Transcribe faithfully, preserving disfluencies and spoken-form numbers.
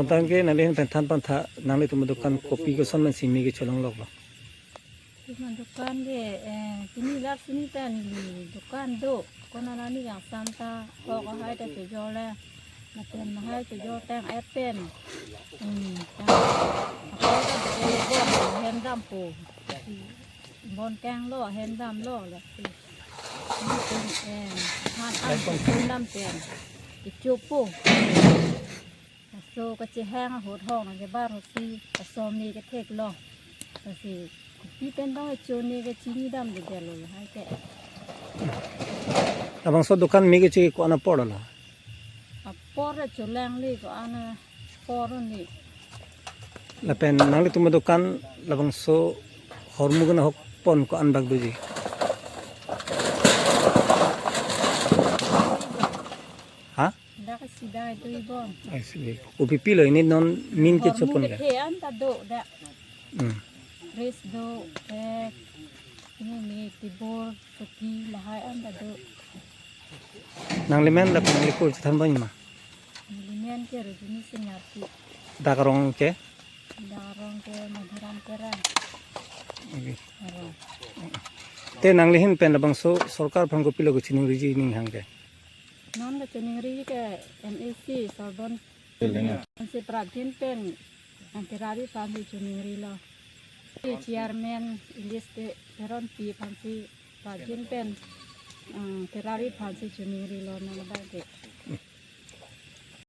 Tangke nanglihin pen than pantha, nanglitum adukan kopi koson pensi me kecholong loklo? Latum adukan ke, eh, pini last ni ta neli dukan do. Konat arni kangsam ta, kok ahai ta chojor le. Lapen lahai chojor tang-et pen. Hmm, tang. Ako ta do le bon, hem dampo. Bon kanglo, hem damlo, lasi. Lapen, eh, han an chun dam pen. Kechopo. Laso kachehang ahut hong nangkebar ahut si, laso me kethek lo. Lasi, kopi pen dong echo ne kachini damdedetlo lahai ke. Labangso dukan me kecho ko-an apor lo? Apor cholangli ko-an apor ni. Lapen nanglitum adukan labangso hormu kena hok pon ko-an bak doji? Ha? Dak sida itu ibon. Ai, sida. Kopi pilo ini non min ke hormu chopon ke? Kethe an ta do dak. Hmm. Res do, eh, ini mi tibor, suki lahai an ta do. Nanglimen lapen nanglikur chethan bang ma? Nanglimen ke Rojini Singh Arpi. Dak arong ke? Dak arong ke Madhuram Terang. Oke. Arong. Te nanglihin pen labangso sorkar aphan kopilo kachiningriji ning hang ke? Non kachiningri ke M A C Sorbon. Pensi prapjin pen, ang, Terari aphansi chiningrilo. Chairman Elis Te-, Teronpi aphansi prapjin pen, ang, Terari aphansi chiningrilo non abang ke.